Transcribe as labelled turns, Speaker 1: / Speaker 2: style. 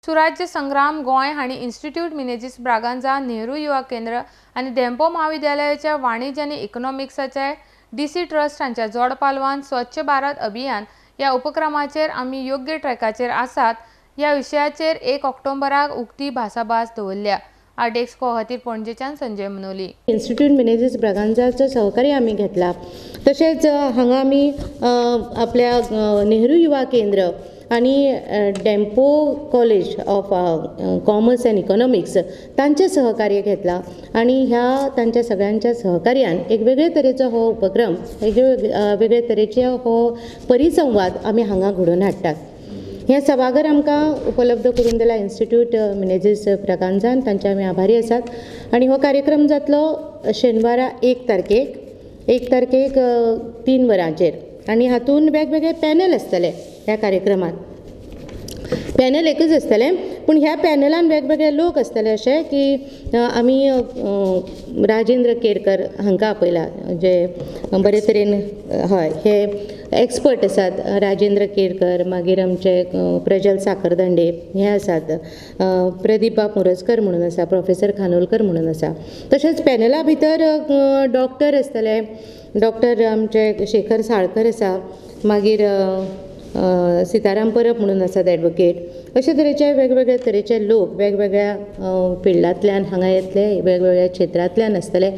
Speaker 1: सुराज्य संग्राम गोंय हांणी इन्स्टिट्यूट मिनेझीस ब्रागांझा, नेहरू युवा केंद्र आनी धेंपो म्हाविद्यालयाच्या वाणिज्य आनी इकॉनॉमिक्साचे डीसी ट्रस्ट हांच्या जोड पालवान स्वच्छ भारत अभियान ह्या उपक्रमाचेर आमी योग्य ट्रॅकाचेर आसात ह्या विशयाचेर 1 ऑक्टोबराक उक्ती भासाभास दवरल्या. आरडीएक्स खातीर पणजेच्यान संजय मनोली.
Speaker 2: इन्स्टिट्यूट मिनेझीस ब्रागांझाचो सहकार्य आमी घेतला. तशेंच हांगा आमी आपल्या नेहरू युवा केंद्र आनी Dempo college of commerce and economics तांचें सहकार्य घेतला आनी ह्या तांच्या सगळ्यांच्या सहकार्यान एक वेगळे तरेचो हो उपक्रम, एक वेगळे तरेचे हो परिसंवाद आमी हांगा घडोवन हाडटात. हें सभाघर आमकां उपलब्ध करून दिला इन्स्टिट्यूट मिनेझीस ब्रागांझान, तांचे आमी आभारी आसात. आनी हो कार्यक्रम जातलो शेनवारा 1 तारखेक, 1 तारखेक 3 वरांचेर आनी हातून वेगवेगळे पॅनल आसतले. ह्या कार्यक्रमात पॅनल एकच आसतलें, पूण ह्या पॅनलान वेगवेगळे लोक आसतले, अशें की आमी राजेंद्र केरकर हांकां आपयला, जे बरे तरेन हय हे एक्सपर्ट आसात. राजेंद्र केरकर, मागीर आमचे प्रजल साखरदांडे हे आसात, प्रदीप बाब मोरजकर म्हणून आसा, प्रोफेसर खानोलकर म्हणून आसा. तशेंच पॅनला भितर डॉक्टर आसतले, डॉक्टर आमचे शेखर साळकर आसा, मागीर सिताराम परब म्हणून आसात एडवोकेट. अशे तरेचे वेगवेगळे तरेचे लोक वेगवेगळ्या फिल्डांतल्यान हांगा येतले, वेगवेगळ्या क्षेत्रांतल्यान आसतले.